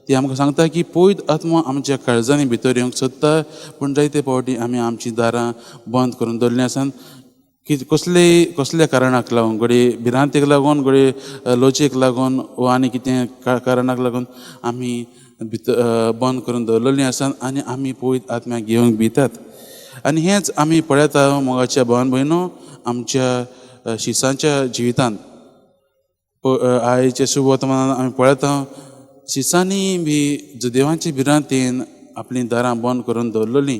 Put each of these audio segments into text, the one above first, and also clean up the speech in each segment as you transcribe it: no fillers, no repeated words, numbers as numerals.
ती आमकां सांगता की पवित्र आत्मो आमच्या काळजांनी भितर येवंक सोदता, पूण जायते फावटी आमी आमचीं दारां बंद करून दवरलीं आसात की कसलेय कसल्या कारणाक लागून, घडये भिरांतेक लागून, घडये लजेक लागून वा आनी कितें कारणाक लागून आमी भितर बंद करून दवरलेलीं आसात आनी आमी पवित्र आत्म्याक घेवंक भितात. आनी हेंच आमी पळयता, मोगाच्या भावान भयणो, आमच्या शिसांच्या जिवितांत. आयच्या शुभवर्तमानान आमी पळयता, शिसांनी बी जुदेवांची भिरांतेन आपलीं दारां बंद करून दवरलेलीं.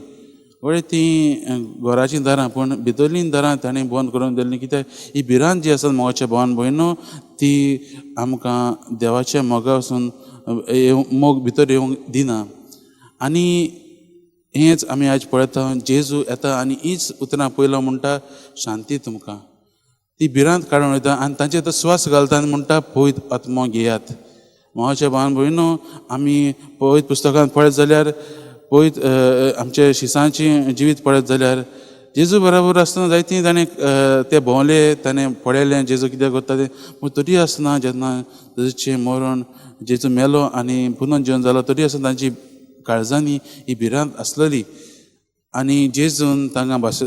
घडये तीं घराचीं दारां, पूण भितरलीं दारां तांणी बंद करून दवरलीं, कित्याक ही भिरांत जी आसा, मोगाच्या भावान भयणो, ती आमकां देवाच्या मोगा वचून मोग भितर येवंक दिना. आनी हेंच आमी आयज पळयता, जेजू येता आनी हीच उतरां पयलो म्हणटा, "शांती तुमकां." ती भिरांत काडून वयता आनी तांचेर तो स्वास घालता आनी म्हणटा, "पवित्र आत्मो घेयात." मोगाच्या भावान भयणो, आमी पवित्र पुस्तकांत पळयत जाल्यार, पवित्र आमच्या शिसांचें जिवीत पळयत जाल्यार, जेजू बरोबर आसतना जायतीं ताणें ते भोंवले, ताणें पळयलें जेजू कितें करता तें. पूण तरी आसतना जेन्ना जेजूचें मरण, जेजू मेलो आनी पुनर्जिवन जालो, तरी आसतना तांची काळजांनी ही भिरांत आसलेली. आनी जेजून तांकां भास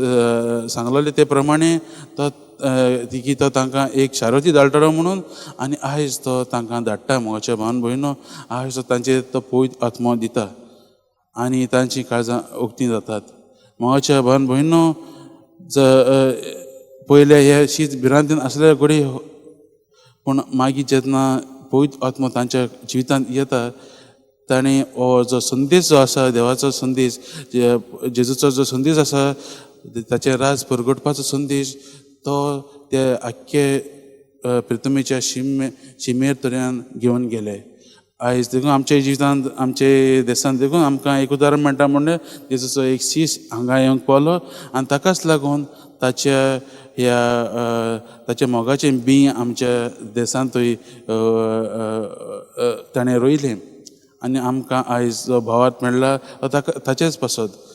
सांगलेलें ते प्रमाणे तो की तो तांकां एक शारती धाडटलो म्हणून. आनी आयज तो तांकां धाडटा. मोगाच्या भावान भयणो, आयज तो तांचेर तो पवित्र आत्मो दिता आनी तांची काळजां उक्तीं जातात. मोगाच्या भावान भयणो, पयले हे शीत भिरांतीन आसले घडये, पूण मागीर जेन्ना पवित्र आत्मो तांच्या जिवितांत येता, ताणें हो जो संदेश जो आसा, देवाचो संदेश, जेजूचो जो संदेश आसा, ताचें राज परगटपाचो संदेश, तो ते आख्खे पृथ्वीच्या शिमेर तरेन घेवन गेले. आयज देखून आमच्या जिवितांत, आमचे देशांत देखून आमकां एक उदाहरण मेळटा, म्हणजे जेजूचो एक शीस हांगा येवंक पावलो आनी ताकाच लागून ताच्या ह्या ताच्या मोगाचें बीं आमच्या देशांतूय ताणें रोयलें आनी आमकां आयज जो भावार्थ मेळ्ळा तो ताका ताचेच पासत.